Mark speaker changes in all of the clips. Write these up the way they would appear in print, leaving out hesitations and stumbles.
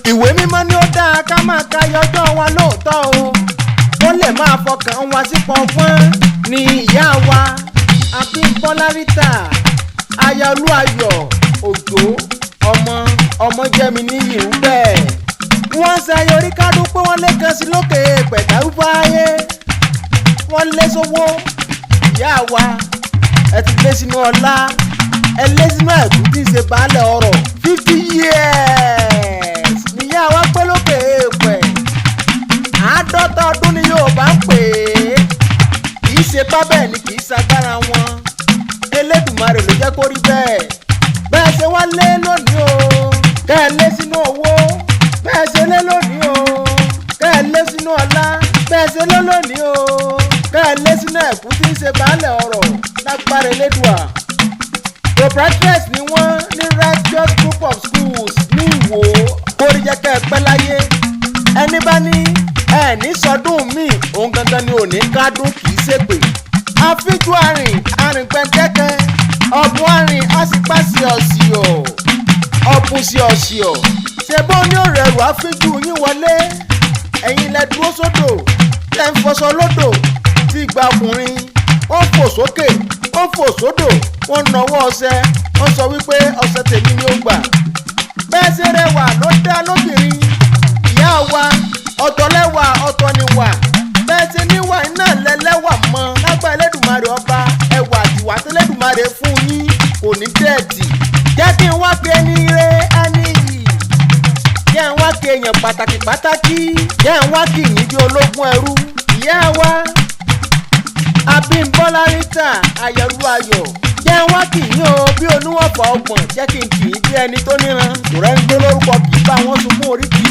Speaker 1: Ìwé mímọ́ ni ó dáa ká máa ka yọjọ́ wa lóòótọ́ o, ó lè máa fọkàn wa sípò ọgbọ́n ni. Ìyá wa Abímbọ́lá Rita, aya Olúayọ̀ Òjó, ọmọ ọmọ jẹ́mi níyì ń bẹ́ẹ̀. Wọ́n ń ṣayọ orí kádùn pé wọ́n lé kan sí lókè pẹ̀tàrúfáyé, wọ́n lé sówó. Ìyá wa, ẹ ti lé sínú ọlá, ẹ lé sínú ẹ̀kú tí ń ṣe baálẹ̀ ọrọ̀. 50 years níyà wa pé lókè èèpẹ̀. 50 ọdún ni Yorùbá ń pè é. Kì í ṣe bá bẹ́ẹ̀ ni, kì í ṣagbára wọn, Elédùmarè ló jẹ́ kó rí bẹ́ẹ̀. Bẹ́ẹ̀ ṣe wá lé lónìí o, kẹ́ ẹ lé sínú owó. Bẹ́ẹ̀ ṣe lé lónìí o, kẹ́ ẹ lé sínú ọlá. Bẹ́ẹ̀ ṣe lé lónìí o, kẹ́ ẹ lé sínú ẹ̀kú tí ń ṣe baálẹ̀ ọrọ̀ lágbára Elédùà. Proprietress ni wọ́n ní Righteous Group of Schools ní Ìwò. Kórí jẹ́ kẹ́ ẹ pẹ́ láyé. Ẹni bá ní ẹ ní sọdún míì, òun gangan ni òní kádùn, kì í ṣèpè. Àfíjú arìn arìn pẹ́ńtẹ́kẹ́, ọ̀bùn arìn àsìpàsì ọ̀sìọ̀, ọ̀bùn sí ọ̀sìọ̀. Ṣe bó ní òrẹ̀rù àfíjú yín wọlé? Ẹ̀yin lẹ dúró sódò, tẹ́ ń fọṣọ lódò tí ìgbà ọkùnrin. Wọ́n fò sókè, wọ́n fò sódò, wọ́n nawọ́ ọṣẹ, wọ́n sọ wípé ọṣẹ tèmi ni ó gbà. Bẹ́ẹ̀ ṣe rẹwà ló dá lóbìnrin, ìyá wa. Ọ̀tọ̀ lẹ́wà, ọ̀tọ̀ ni wà. Bẹ́ẹ̀ ṣe níwà iná lẹ́lẹ́wà mọ́ lágbà. Ẹlẹ́dùmarè ọba, ẹwà àtiwà tẹ́lẹ́dùmarè fún yín kò ní dẹ́ẹ̀tì. Jẹ́ kí n wá pe ẹni rẹ, ẹni yìí. Jẹ́ n wá kí èèyàn pàtàkì pàtàkì. Jẹ́ n wá kí yín bí ológun ẹrú. Ìyá wa Abímbọ́lá Rita Ayọ̀lú Ayọ̀, jẹ́ n wá kí yín o bí oníwọ̀fà 30. Jẹ́ kí n kì í bí ẹni tó níran kò rẹ́ ń gbé lórúkọ, kì í bá wọn sunkún oríkì.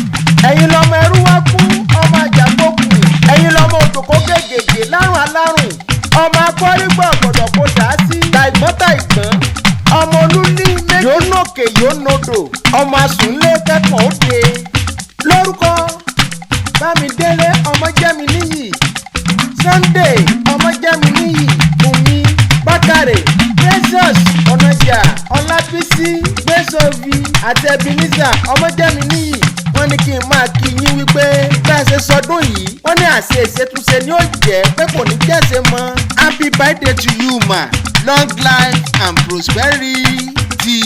Speaker 1: Ẹ̀yin lọmọ ẹrú wá kú, ọmọ àjàgbókù. Ẹ̀yin lọmọ òdòkó gègègè lárùn alárùn, ọmọ akọ́rígbọ̀ gbọ̀dọ̀ kó dà á sí tàìgbọ́n tàìgbọ́n, ọmọ olúlí méjì yóò nókè yóò nodò, ọmọ asùnlé kẹ́kọ̀ọ́ òde. Lórúkọ Bámidélé Ọmọjẹ́mi níyì, Sunday Ọmọjẹ́mi níyì, Bùnmi Bákàrè, Precious Ọ̀nàjà, Ọlábísí Gbèsòvi àti Ebenezer Ọmọjẹ́mi níyì, wọ́n ní kí n máa kí yín wípé bẹ́ẹ̀ ṣe sọdún yìí, wọ́n ní àṣẹ ìṣètúnṣe ni ó jẹ́ pé kò ní jẹ́sẹ̀ mọ́.
Speaker 2: Happy birthday to you, ma. Long life and prosperity.